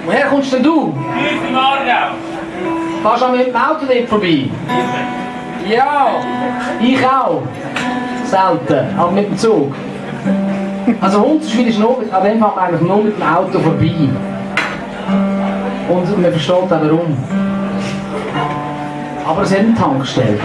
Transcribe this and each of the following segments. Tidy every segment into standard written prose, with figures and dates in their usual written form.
Woher kommst denn du? Ich bin Aargau. Fährst du mit dem Auto dort vorbei? Ja, ich auch. Selten, aber mit dem Zug. Also Hunzerschwil ist nur, an dem fährt man eigentlich nur mit dem Auto vorbei. Und man versteht auch warum. Aber es hat eine Tankstelle.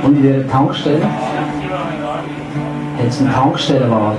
Und in dieser Tankstelle hat es einen Tankstellenwart.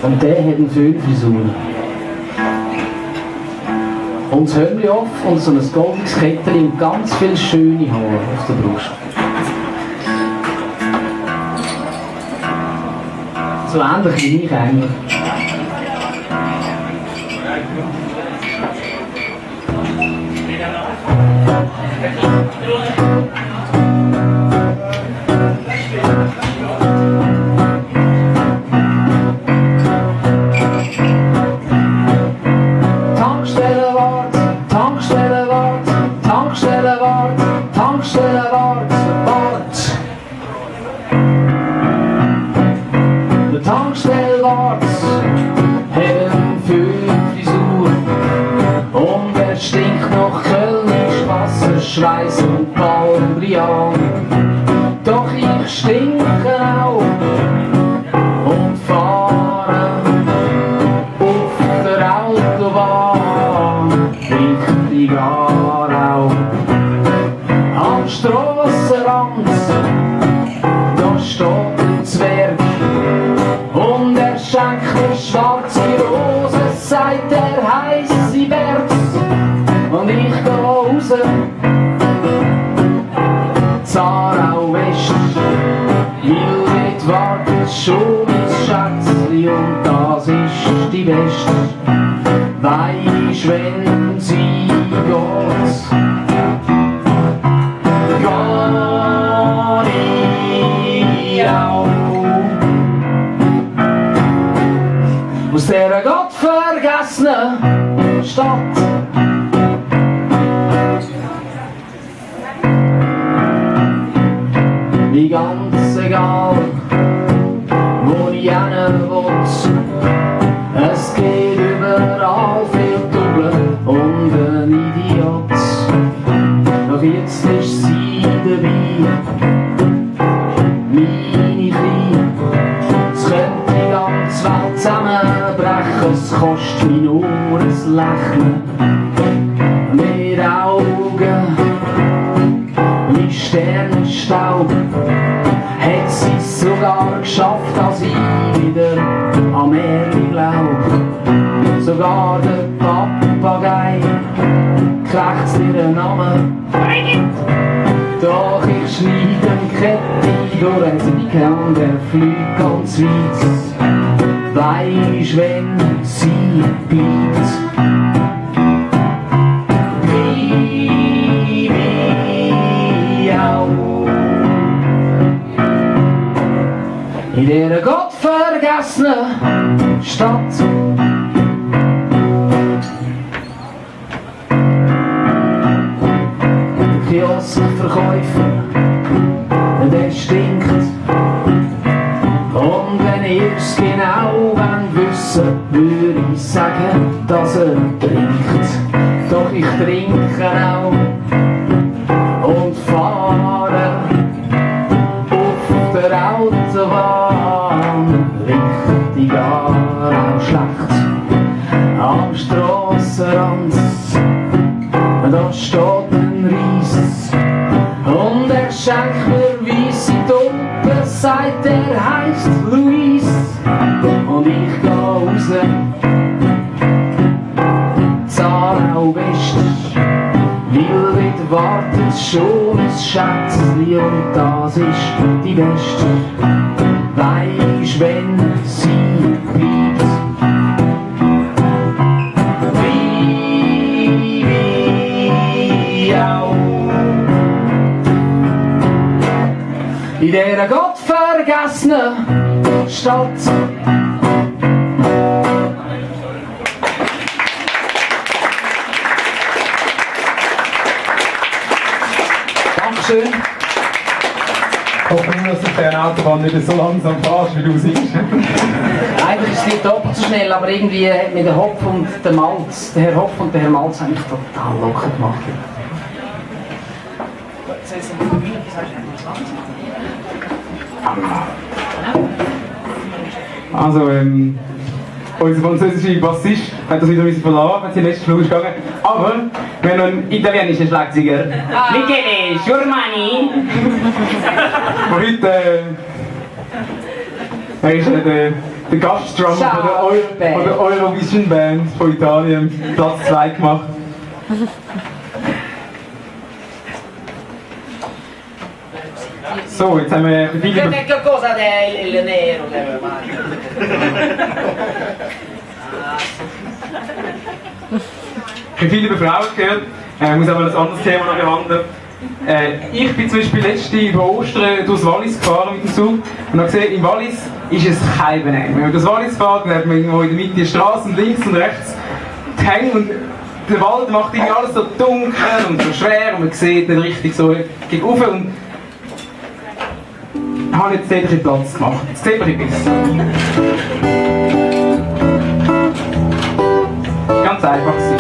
Und der hat eine Föhnfrisur. Und das Hörnchen auf und so ein goldenes Kettchen und ganz viele schöne Haare auf der Brust. So ähnlich wie ich eigentlich. Tankstellenwart, Tankstellenwart, Tankstellenwart, Tankstellenwart, Wart. Der Tankstellenwart hat eine Föhnfrisur und er stinkt nach Kölnisch Wasser, Schweiß und Baldrian. Doch ich stinke auch und fahre auf der Autobahn Richtung Aarau. Am Strassenrand, da steht ein Zwerg und er schenkt mir schwarze Rosen, sagt er heisse Bergs. Und ich geh raus, Aarau West, weil dort wartet schon mein Schätzli und das ist die Beste. Weisst, wenn sie geht, geh ich auch. Aus dieser gottvergessenen Stadt. Mir ganz egal, wo ich hin will. Es geht überall viel Double und ein Idiot. Doch jetzt ist sie dabei, meine Kleine. Es könnte die ganze Welt zusammenbrechen, es kostet mich nur ein Lächeln. Mit Augen wie Sternenstaub hat sie es sogar geschafft, dass ich wieder an Märchen glaub. Sogar der Papagei krächzt ihren Namen. Doch ich schneide die Kette durch die Kern, der fliegt ganz weit. Weisst, wenn sie bleibt. In dieser gottvergessenen Stadt. Der Kioskverkäufer, der stinkt. Und wenn ihr's genau wissen wollt, würde ich sagen, dass er trinkt. Doch ich trinke auch und fahre auf der Autobahn Richtung Aarau schlecht. Am Strassenrand, da steht ein Ries und er schenkt mir weisse Tumpen, sagt er heisst Luis. Und ich geh raus, Aarau West, weil dort wartet schon ein Schätzli und das ist die Beste. Weisst, wenn sie bleibt. Wie auch. In dieser gottvergessenen Stadt. Dankeschön. Ich hoffe nur, dass du auf der Autobahn nicht so langsam fährst, wie du singst. Eigentlich ist es nicht doppelt so schnell, aber irgendwie hat mir der Hopf und der Malz, der Herr Hopf und der Herr Malz eigentlich total locker gemacht. Also, unser französischer Bassist hat das wieder ein bisschen verloren, wenn sie letzten Flug ist gegangen. Aber wir haben noch einen italienischen Schlagzeuger. Michele Giormani. Der heute, er ist der Gastdrummer von der Eurovision Band von Italien, Platz 2 gemacht. So, jetzt haben wir viele... Che cosa è il nero? Ich habe viel über Frauen gehört, ich muss aber ein anderes Thema noch behandeln. Ich bin zum Beispiel letzte über Ostern durchs Wallis gefahren mit dem Zug und habe gesehen, im Wallis ist es kein Benehmen. Wenn man durchs Wallis fährt, dann hat man irgendwo in der Mitte die Straßen links und rechts die Hänge und der Wald macht irgendwie alles so dunkel und so schwer und man sieht nicht richtig so gegen rauf und ich habe jetzt dort ein bisschen Platz gemacht. Jetzt sieht man ein bisschen besser. Ganz einfach gewesen.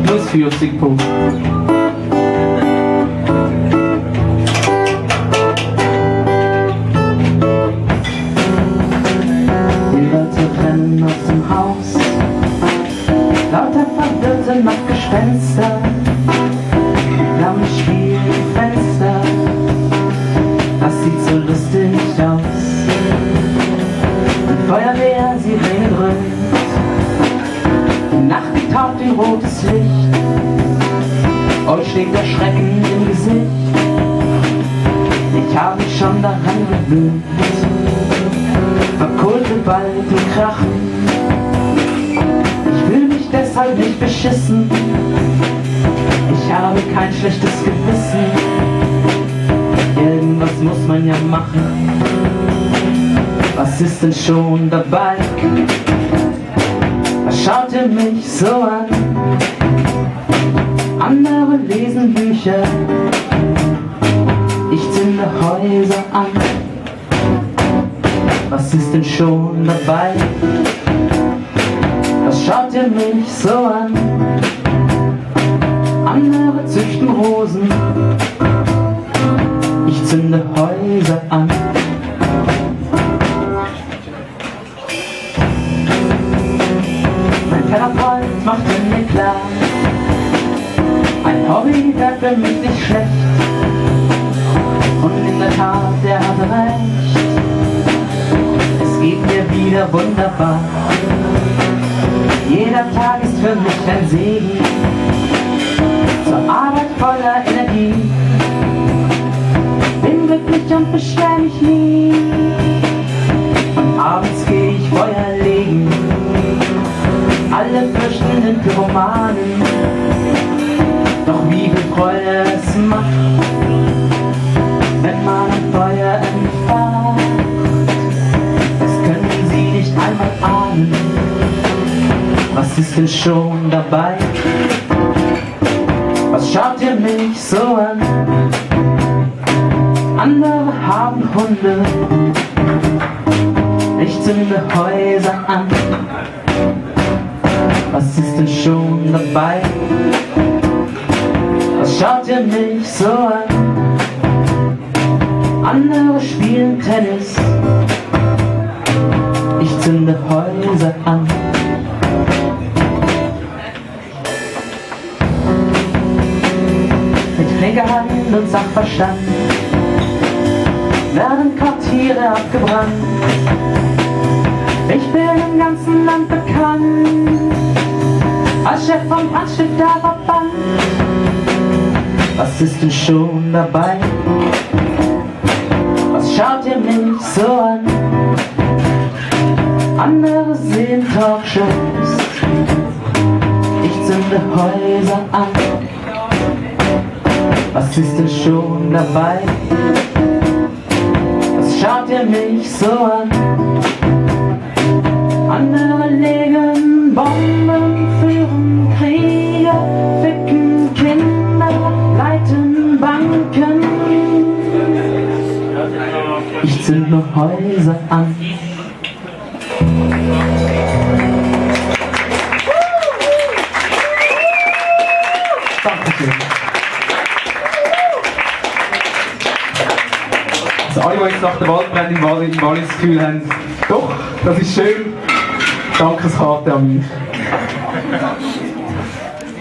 Nur das 40 Punkte. Die Leute rennen aus dem Haus, lauter verwirrte Nachtgespenster, Flammen spielen im Fenster, das sieht so lustig aus. Die Feuerwehr, Sirene dröhnt, die Nacht die taucht in rotes Licht, euch schlägt der Schrecken im Gesicht. Ich habe mich schon daran gewöhnt, verkohlte bald und krachen. Ich fühle mich deshalb nicht beschissen, ich habe kein schlechtes Gewissen. Irgendwas muss man ja machen, was ist denn schon dabei? Was schaut ihr mich so an? Andere lesen Bücher, ich zünde Häuser an. Was ist denn schon dabei? Was schaut ihr mich so an? Andere züchten Rosen, ich zünde Häuser an. Mein Therapeut machte mir klar, ein Hobby wäre für mich nicht schlecht. Und in der Tat, er hatte recht, es geht mir wieder wunderbar. Jeder Tag ist für mich ein Segen, zur Arbeit voller Energie. Bin glücklich und beschwer mich nie, und abends geh ich Feuer legen. Alle fürchten den Pyromanen, doch wie viel Freude es macht, wenn man ein Feuer entfacht. Das können sie nicht einmal ahnen. Was ist denn schon dabei? Was schaut ihr mich so an? Andere haben Hunde, ich zünde Häuser an. Was ist denn schon dabei? Was schaut ihr mich so an? Andere spielen Tennis, ich zünde Häuser an. Mit flinker Hand und Sachverstand werden Quartiere abgebrannt. Ich bin im ganzen Land bekannt als Chef vom Brandstifterverband. Was ist denn schon dabei? Was schaut ihr mich so an? Andere sehen Talkshows, ich zünde Häuser an. Was ist denn schon dabei? Was schaut ihr mich so an? Andere legen Bomben, führen Kriege, ficken Kinder, leiten Banken. Ich zünd nur Häuser an. Dankeschön. Also alle, die jetzt nach der Waldbrände im Wallis das Gefühl haben, doch, das ist schön, Dankeskarte an mich.